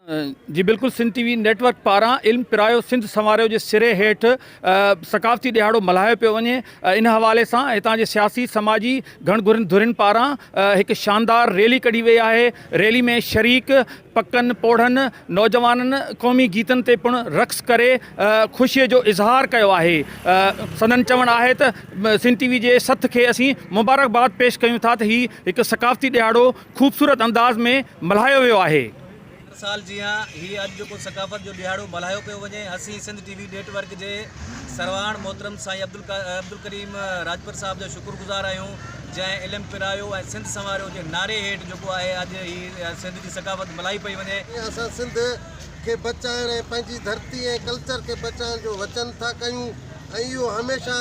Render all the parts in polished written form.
جي بلڪل سنڌ ٽي V net work پاران علم پرايو سنڌ سنواريو جي سري هيٺ ثقافتي ڏهاڙو ملهايو پيو وڃي ان حوالي سان هتان جي سياسي سماجي گهڻ گهرين ڌرين پاران هڪ شاندار ريلي ڪڍي وئي آهي ريلي ۾ شريڪ پڪن پوڙهن نوجوانن قومي گيتن تي پڻ رقص ڪري خوشي جو اظهار ڪيو آهي سندن چوڻ آهي ته سنڌ ٽي وي جي سٿ کي اسين مبارڪباد پيش ڪيون ٿا ته هي هڪ ثقافتي ڏهاڙو خوبصورت انداز ۾ ملهايو ويو آهي. هر سال جيان هي اڄ جيڪو ثقافت جو ڏهاڙو ملهايو پيو وڃي اسين سنڌ ٽي وي نيٽ ورڪ جي سرواڻ محترم سائين عبدالڪريم راڄپر صاحب جا شڪر گذار آهيون جنهن علم پرايو ۽ سنڌ سنواريو جي نعري هيٺ جيڪو آهي اڄ هي سنڌ جي ثقافت ملهائي پئي وڃي. اسان سنڌ کي بچائڻ ۽ پنهنجي ڌرتي ۽ ڪلچر کي بچائڻ جو وچن ٿا ڪيون ۽ اهو هميشه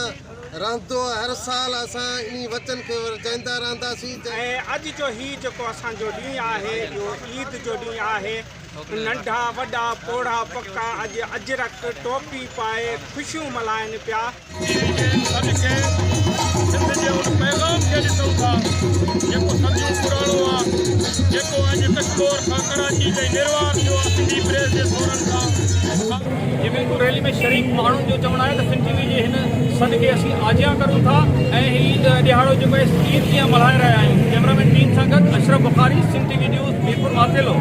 رهندو هر سال اسان انهي وچن کي ورجائيندا رهنداسين. ۽ اڄ جو هي جيڪو اسان جو ڏينهن آهي اهو عيد جو ڏينهن آهي ننڍا وڏا پوڙها پڪا اڄ اجرڪ ٽوپي پائي خوشيون ملهائن پيا. سڏ کي سنڌ جي ان پيغام کي ڏسون ٿا جيڪو صديون پراڻو آ جيڪو اڄ ڪشمور کان ڪراچي تائين نروار ٿيو آ سنڌي پريس جي ٿورن سان. جي بلڪل ريلي ۾ شريڪ ماڻهن جو چوڻ آهي ته سنڌ ٽي وي جي هن سڏ کي اسين آجيان ڪريون ٿا ۽ هي ڏهاڙو جيڪو آهي عيد جيان ملهائي رهيا آهيون ڪئميرا مين ٽيم سان گڏ Ashraf Bukhari Sindh T V news Mirpur Mathelo.